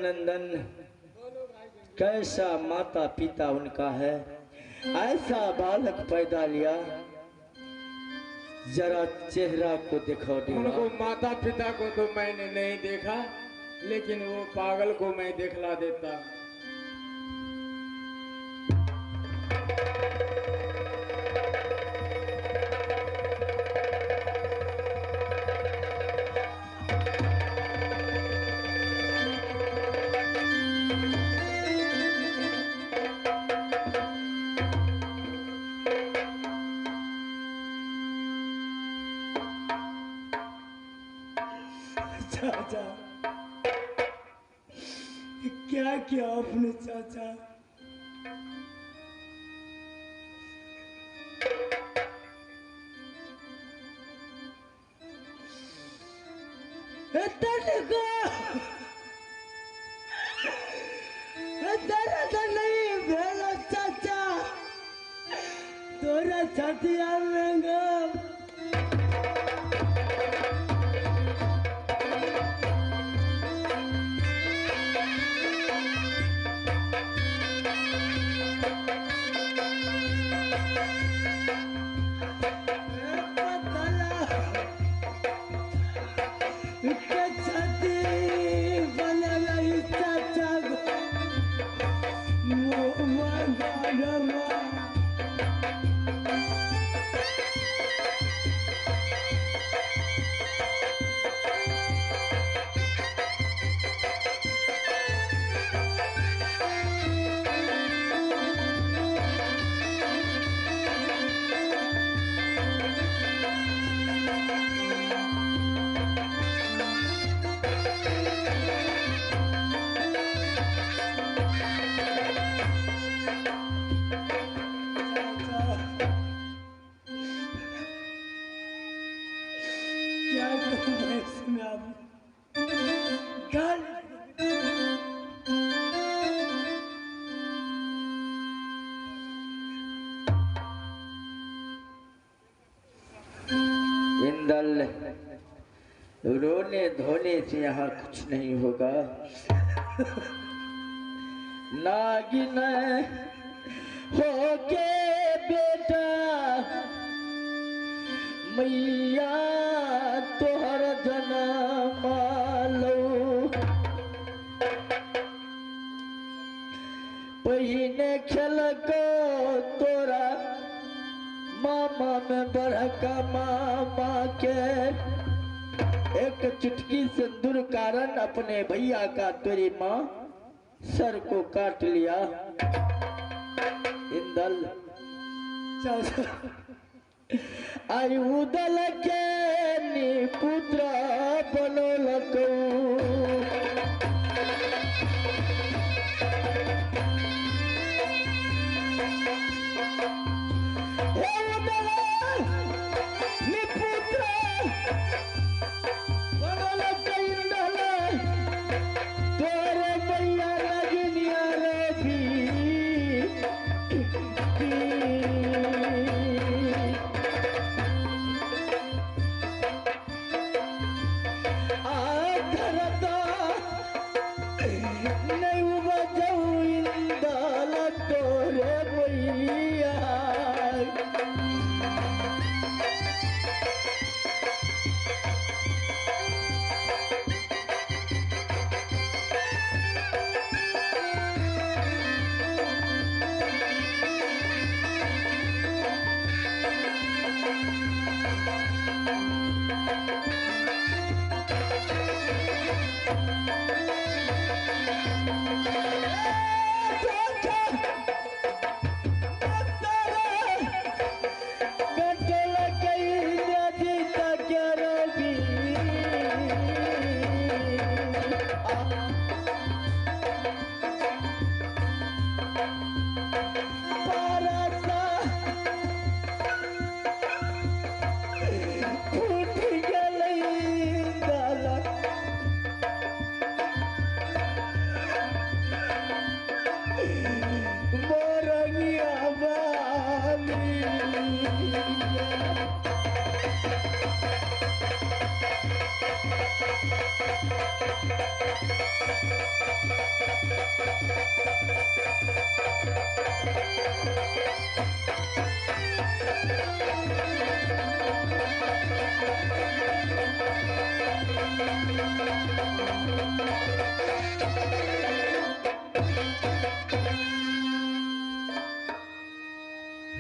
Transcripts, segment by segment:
नंदन, कैसा माता पिता उनका है, ऐसा बालक पैदा लिया। जरा चेहरा को देखो। उनको माता पिता को तो मैंने नहीं देखा, लेकिन वो पागल को मैं देखला देता। चाचा क्या किया आपने चाचा? दर्द नहीं भेलो चाचा, तोरा छातिया में गो। इंदल, रोने धोने से यहाँ कुछ नहीं होगा। नागिन होके बेटा मैया तोहर जन्म लो, पहिने खेल को तोरा मामा में बड़का मामा के। एक चुटकी सिंदूर कारण अपने भैया का तेरी माँ सर को काट लिया। इंदल आई उदल के निपुत्र बनोलको।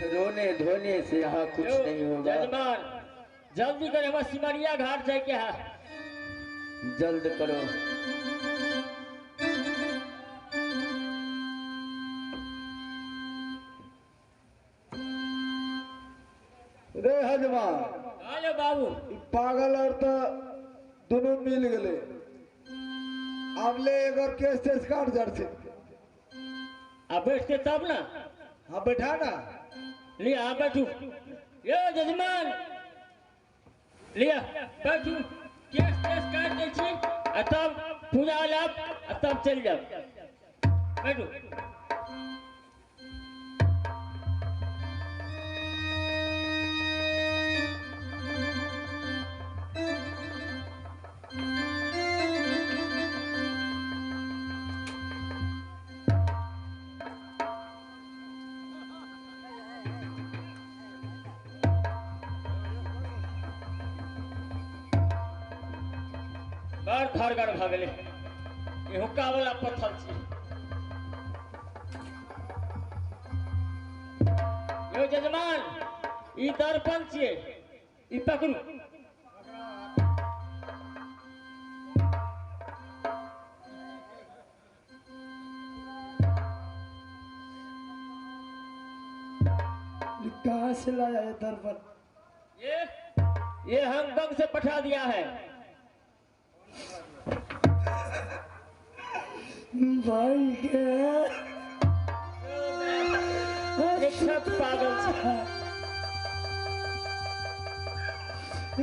रोने धोने से यहाँ कुछ नहीं होगा। जजमान जल्दी करे, हमारे सिमरिया घाट जाए के है। जल्द करो। रे हजमा। हेलो बाबू। पागल और तो दोनों मिल गए। अब ले एक और केस तेस काट जड़ से। अब बैठते तब ना। हाँ बैठा ना। लिया आप बैठू। यो जजमान लिया बैठू। केस तेस काट दे छी आ तब पूजा लाभ आ तब चल जाओ। बैठू। बड़ धारगर भऽ गेलै। ई हुक्का वाला पत्थर छी। यो जजमान ई दर्पण छियै, ई पकड़ू। कहाँ से लाया है दर्पण? ये हांगकांग से पठा दिया है। भाई के सब पागल छे।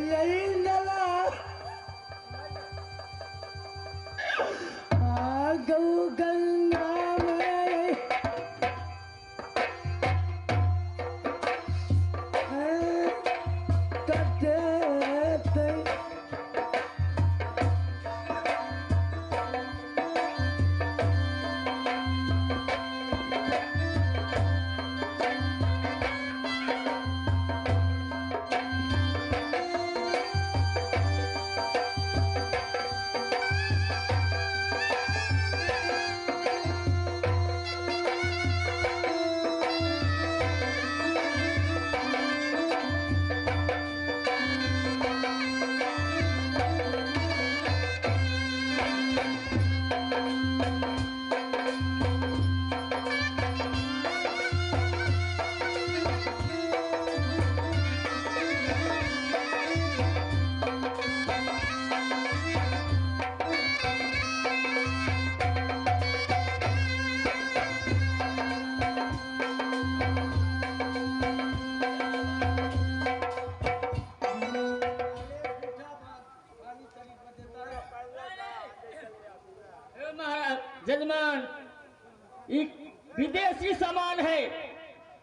यही नला आ गौ गंगा में कटे जजमान विदेशी सामान है।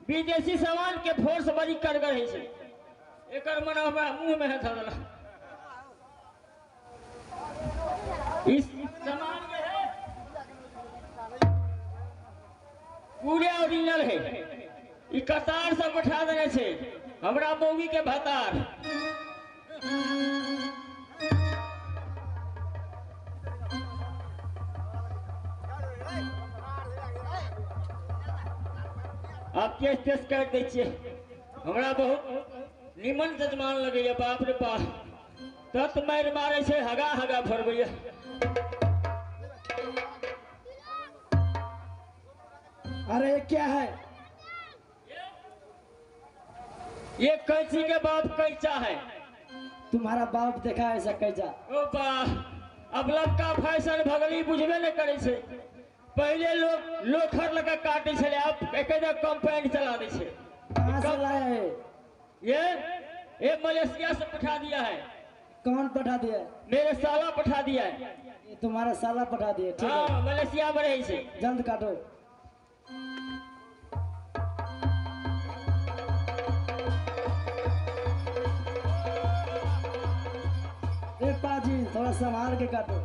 विदेशी सामान के फोर्स बड़ी करगर है छे। एकर मन हमरा मुंह में है धरल। इस सामान में है पूरे ओरिजिनल है। ई कतार से बैठा देने छे हमरा मौगी के भतार। आप केस तेस काटि दै छियै। हमरा बहुत निमन जजमान लगैया। बाप रे बाप तत मारि मारै छै, हगा हगा फरबैया। अरे क्या है ये? कैंची के बाप कैचा है। तुम्हारा बाप देखा है ऐसा कैचा? ओ बाप, अब लबका फैशन भगली बुझबे नहीं करे छे। पहले लोग लोखर लगा काटे छले, अब एक कंपाइन चला दे छे। कहाँ से लाया है ये मलेशिया से पठा दिया है। कौन पठा दिया? मेरे साला पठा दिया है। ये तुम्हारा साला पठा दिया? ठीक है। मलेशिया में रहे छे। जल्द काटो। ए पाजी थोड़ा संभाल के काटो।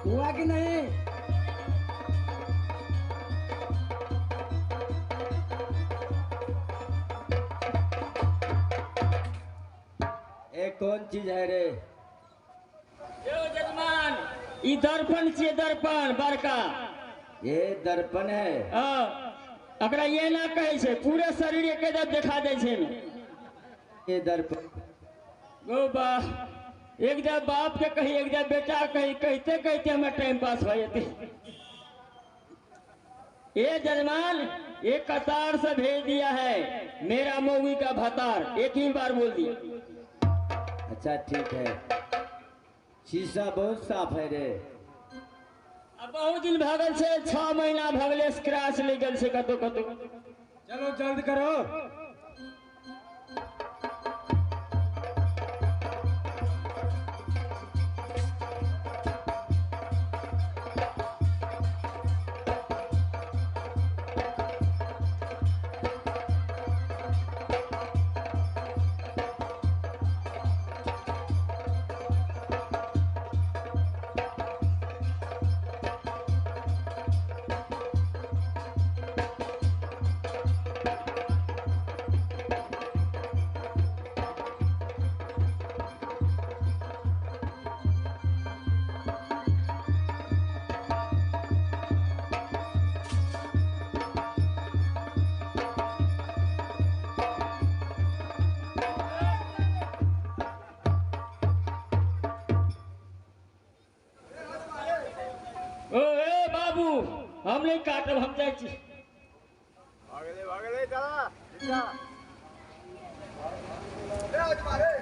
हुआ कि नहीं? कौन चीज है रे? यो जजमान, ई दर्पण छियै, दर्पण बड़का। ये दर्पण है? हाँ, एकरा ये ना कहै छै, पूरे शरीर के जब देखा दै छै। ये दर्पण। गो बा, एक जब बाप के कही, एक जब बेटा कही, कहते कहते हमें टाइम पास हो जाते। ये जजमान, एक कतार से भेज दिया है मेरा मौगी का भतार, एक ही बार बोल दिया। अच्छा ठीक है, शीशा बहुत साफ है रे। अब बहुत दिन भागल से, 6 महीना भगले, स्क्रैच ले गल से कतो कतो। चलो जल्द करो। ओ ए बाबू, हम नहीं काटब, हम जाइ छी। भागले चला जा। रे हजमा रे,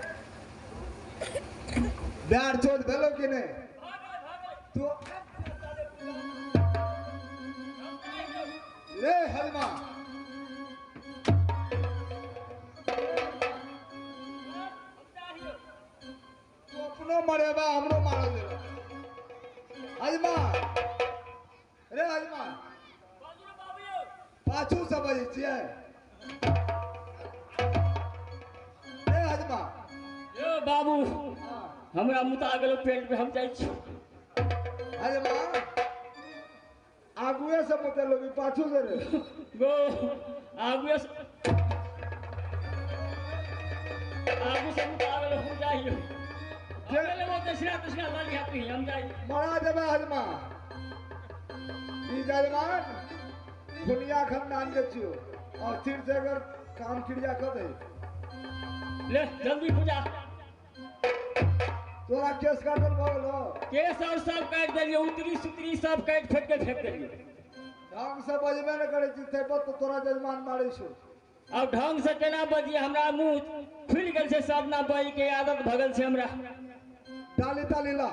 बिहार चोट भेलो कि नहीं? तू रे हजमा, तू अपनो मरेबा हमरो मारल देबा। हजमा रे हजमा, पाछू से बजै छियै। रे हजमा। यो बाबू, हमरा मुता गेलो पेट पे, हम जाइ छी। हजमा, आगुए से मुतेलो कि पाछू से रे? गो आगुए से, आगू से मुता गेलो, हम जाइयो। हम दक्षिणा तक्षिणा ला लिहा तू, हम जाइ। मरा देबै हजमा। ई जजमान दुनिया खानदान के छियो, और फिर से अगर काम क्रिया कर दे। ले जल्दी पूजा। तोरा केस काटल भऽ गेलो? केस और सब काटि देलियै, उतरी सुतरी सब काटि फेंक के फेंक देलियै। ढंग से बजबे ने करै छी तै पर तो तोरा जजमान मारै छौ। अब ढंग से केना बजियै, हमरा मुंह खुलि गेल छै, सब ना बज के आदत भगल छै हमरा। ताली ताली ला।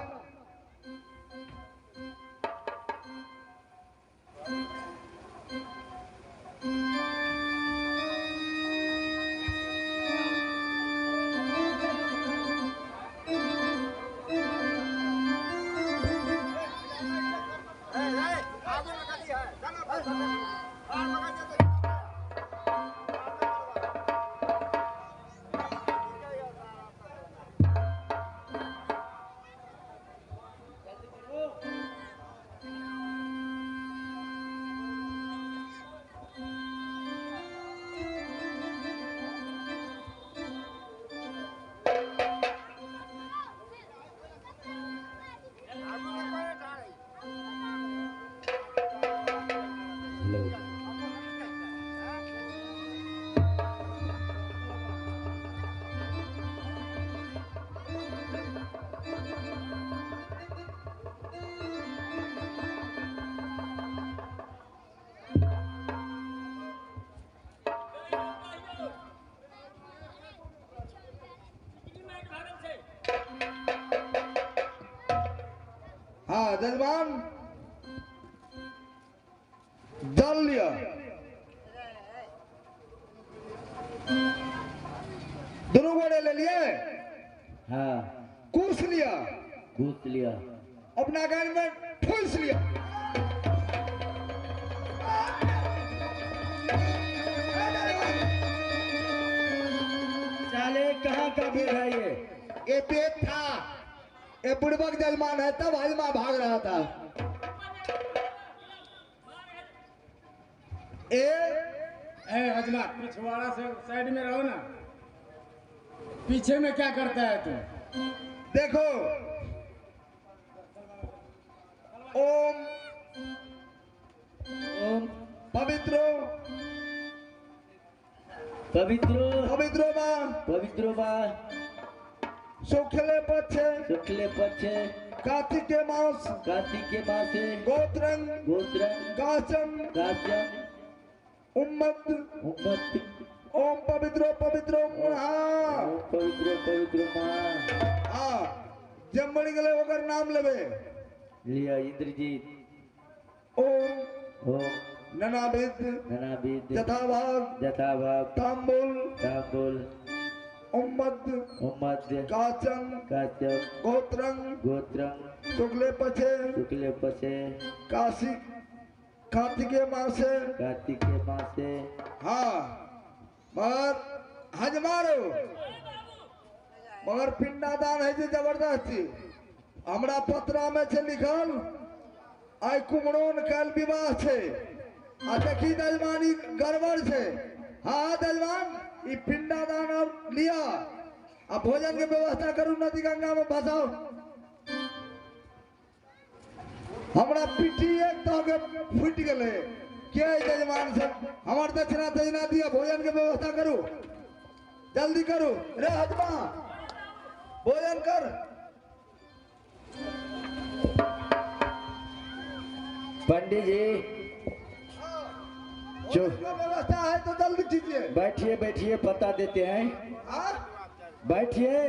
हाँ जजमान, जल लिया। दोनों गोड़े ले लिए। हाँ। कुर्स लिया। कुर्स लिया। अपना गान में ठूस लिया। साले कहाँ का भीड़ है ये? ये पेट था, ये बुड़बक जजमान है, तब हजमा भाग रहा था। ए हजमा, पिछवाड़ा से साइड में रहो ना। पीछे में क्या करता है तू? देखो ओम ओम पवित्रो पवित्रो पवित्रो वा पवित्रो वा शुक्ले पक्षे शुक्ले पक्षे कार्तिक मास कार्तिक मासे गोत्रं गोत्रं गाचम गाचम उम्मत उम्मत ओम पवित्रो पवित्रो मुहा ओम पवित्रो पवित्रो मा। हाँ जब मर गए ओकर नाम लेबे लिया इंद्रजीत ओम ओम ननाविद ननाविद यथाभाग यथाभाग तांबुल तांबुल उम्मत उम्मत काचन काचम गोत्रं गोत्रं शुक्ले पक्षे शुक्ले पक्षे काशी कार्तिके मासे कार्तिके मासे। हाँ मगर हजमारो मगर पिंडादान है जे जबरदस्ती। हमरा पत्रा में छे लिखल आइ कुमरौन काल्हि विवाह छे आ देखी दजमान ई गड़बड़ छे। हाँ दजमान ई पिंडादान और लिया आ भोजन के व्यवस्था करू नदी गंगा में भसाओ। हमरा पिट्ठी एक तो के फूटि गेलै के जजमान सब हमर दक्षिणा तक्षिणा दिया भोजन के व्यवस्था करू जल्दी करू रे हजमा भोजन कर। पंडित जी जो व्यवस्था है तो जल्दी कीजिए। बैठिए बैठिए पता देते हैं। बैठिए।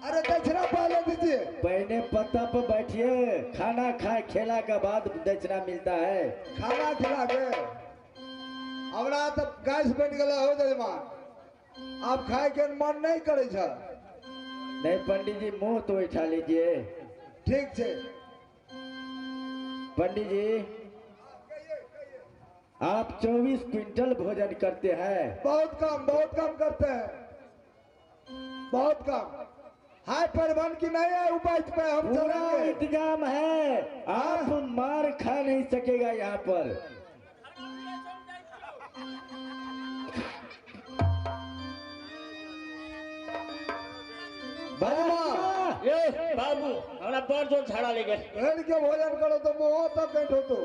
अरे दक्षिणा पहले दीजिए। पहले पत्ता पर बैठिए, खाना खाए खेला के बाद दक्षिणा मिलता है। खाना खिला के हमरा तो गैस बन गया हो जजमान आप खाए के मन नहीं करे छ। नहीं पंडित जी मुंह तो बैठा लीजिए। ठीक है पंडित जी आप 24 क्विंटल भोजन करते हैं। बहुत कम करते हैं, बहुत कम। हाय प्रबंध की नहीं है उपाय पे हम पूरा इंतजाम है, आप मार खा नहीं सकेगा यहाँ पर। ये बाबू हमरा बड़ जोर झाड़ा ले गए। के भोजन करो तो मुँह तक बैठो तो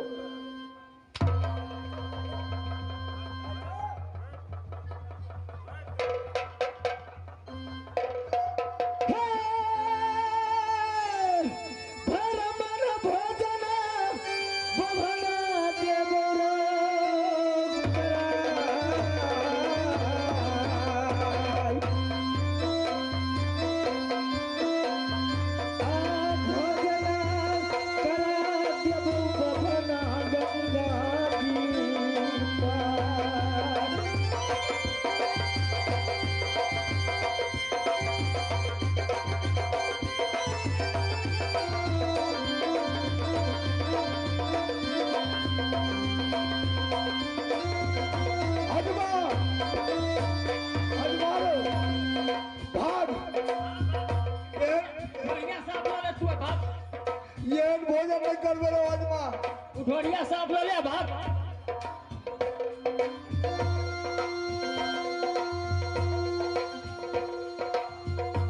उठोड़िया साफ ले ले भाग।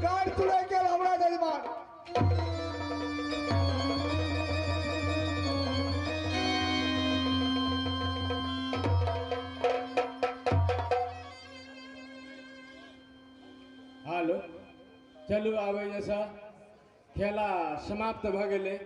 गाड़ तुड़े के हमरा जजमान हेलो चलू आबे जैसा खेला समाप्त भ गेलै।